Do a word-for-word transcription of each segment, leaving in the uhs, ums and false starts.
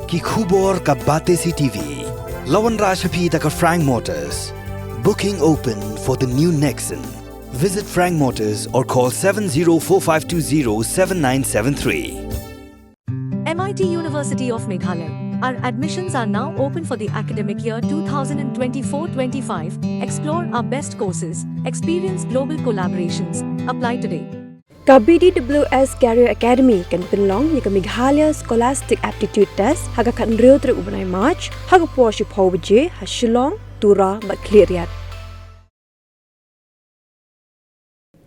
Ki khubor ka Batesi T V. La wanrah sha phi da ka Frank Motors. Booking open for the new Nexon. Visit Frank Motors or call seven zero four five two zero seven nine seven three. M I T University of Meghalaya. Our admissions are now open for the academic year two thousand twenty-four twenty-five. Explore our best courses, experience global collaborations. Apply today. Ka B D W S Career Academy kan pynlong ïa ka Meghalaya Scholastic Aptitude Test ha ka khathynriew tarik u bnai March ha ka por shiphew baje ha Shillong, Tura bad Khliehriat.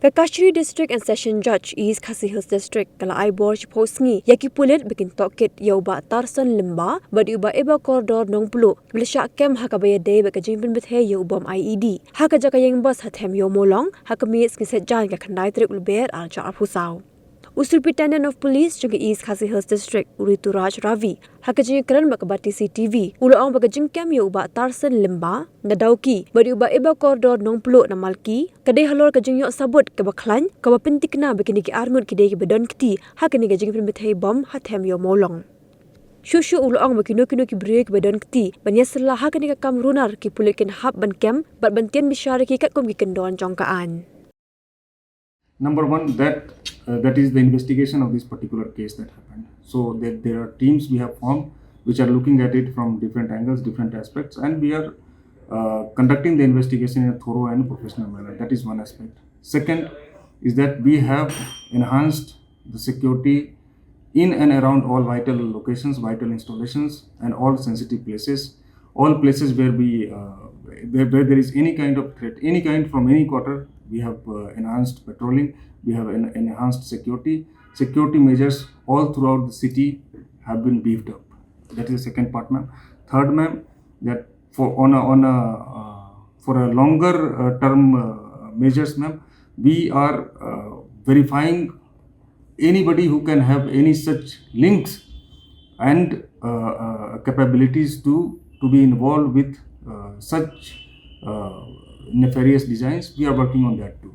Ka Kashari District and Session Judge, East Khasi Hills District, ka la ai bor shiphew sngi ïa ki pulit ba kin tohkit ïa u Bah Tarson Lyngba bad ïa u Bah Ebakordor Nongpluh ba la shah kem ha kaba ïadei bad ka jingpynbthei ïa u bom I E D ha ka jaka ïeng bus ha Them Ïew Mawlong ha ka miet Sngi Saitjaiñ, ka khyndai tarik u Lber arhajar arphew saw. U Superintendent of Police jong ka East Khasi Hills District, u Rituraj Ravi, ha ka jingïakren bad ka Batesi T V, u la ong ba ka jingkem ïa u Bah Tarson Lyngba na Dawki bad ïa u Bah Ebakordor Nongpluh na Malki ka dei halor ka jingïoh sabut kaba khlaiñ kaba pynthikna ba kine ki arngut ki dei kiba don kti ha kane ka jingpynbthei bom ha Them Ïew Mawlong. Shuh shuh u la ong ba kino kino ki briew kiba don kti ban ïasylla ha kane ka kam runar, ki pulit kin hap ban kem bad ban tian bishar ïa ki katkum ki kyndon jong ka aiñ. Number one, that, uh, that is the investigation of this particular case that happened. So that there are teams we have formed which are looking at it from different angles, different aspects, and we are, uh, conducting the investigation in a thorough and professional manner. That is one aspect. Second is that we have enhanced the security in and around all vital locations, vital installations, and all sensitive places, all places where we, uh, where, where there is any kind of threat, any kind from any quarter, we have, uh, enhanced patrolling, we have en-, enhanced security. Security measures all throughout the city have been beefed up. That is the second part, ma'am. Third, ma'am, that for on a, on a, uh, for a longer, uh, term, uh, measures, ma'am, we are, uh, verifying anybody who can have any such links and, uh, uh, capabilities to, to be involved with, uh, such, uh, nefarious designs. We are working on that too.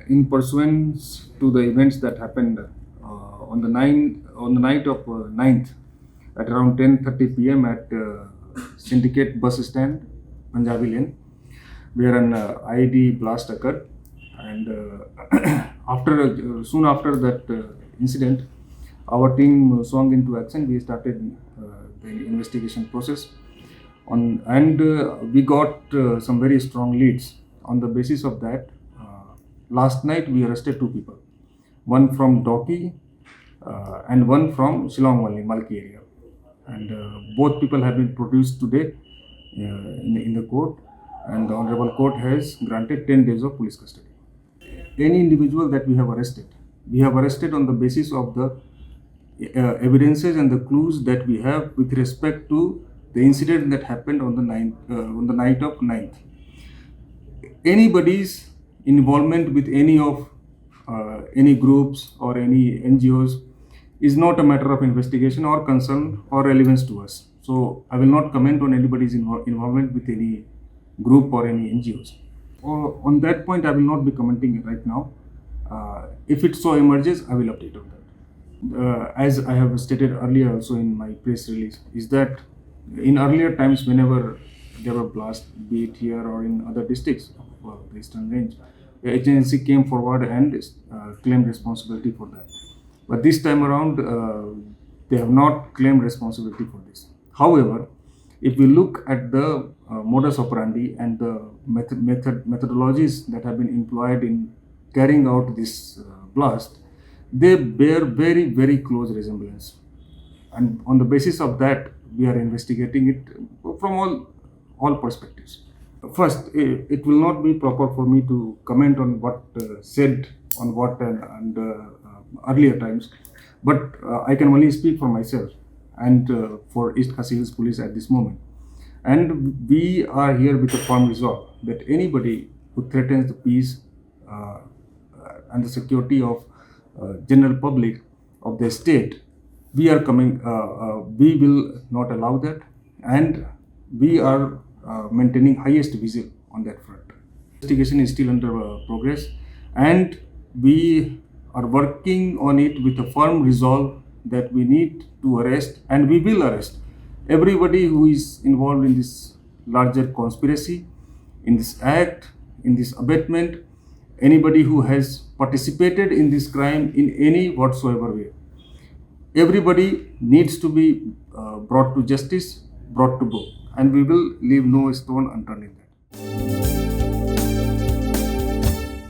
In pursuance to the events that happened, uh, on the nine, on the night of, uh, ninth, at around ten thirty P M at, uh, Syndicate bus stand, Punjabi Lane, where an, uh, I E D blast occurred. And, uh, after, uh, soon after that, uh, incident, our team swung into action. We started, uh, the investigation process. On, and, uh, we got, uh, some very strong leads. On the basis of that, uh, last night we arrested two people, one from Dawki, uh, and one from Shillong Malki area. And, uh, both people have been produced today, uh, in, in the court, and the Honorable Court has granted ten days of police custody. Any individual that we have arrested, we have arrested on the basis of the, uh, evidences and the clues that we have with respect to the incident that happened on the ninth, uh, on the night of ninth. Anybody's involvement with any of, uh, any groups or any N G Os is not a matter of investigation or concern or relevance to us. So I will not comment on anybody's invo-, involvement with any group or any N G Os. Or on that point, I will not be commenting right now. Uh, if it so emerges, I will update on that. Uh, as I have stated earlier also in my press release, is that in earlier times, whenever there were blasts, be it here or in other districts of, uh, the Eastern Range, the agency came forward and, uh, claimed responsibility for that. But this time around, uh, they have not claimed responsibility for this. However, if we look at the, uh, modus operandi and the method, method, methodologies that have been employed in carrying out this, uh, blast, they bear very, very close resemblance. And on the basis of that, we are investigating it from all, all perspectives. First, i- it will not be proper for me to comment on what, uh, said on what and, and, uh, uh, earlier times, but, uh, I can only speak for myself and, uh, for East Khasi Hills Police at this moment. And we are here with a firm resolve that anybody who threatens the peace, uh, and the security of, uh, general public of the state, we are coming, uh, uh, we will not allow that, and we are, uh, maintaining highest vigil on that front. Investigation is still under, uh, progress, and we are working on it with a firm resolve that we need to arrest, and we will arrest Everybody who is involved in this larger conspiracy, in this act, in this abetment, anybody who has participated in this crime in any whatsoever way, everybody needs to be uh, brought to justice, brought to book, and we will leave no stone unturned in that.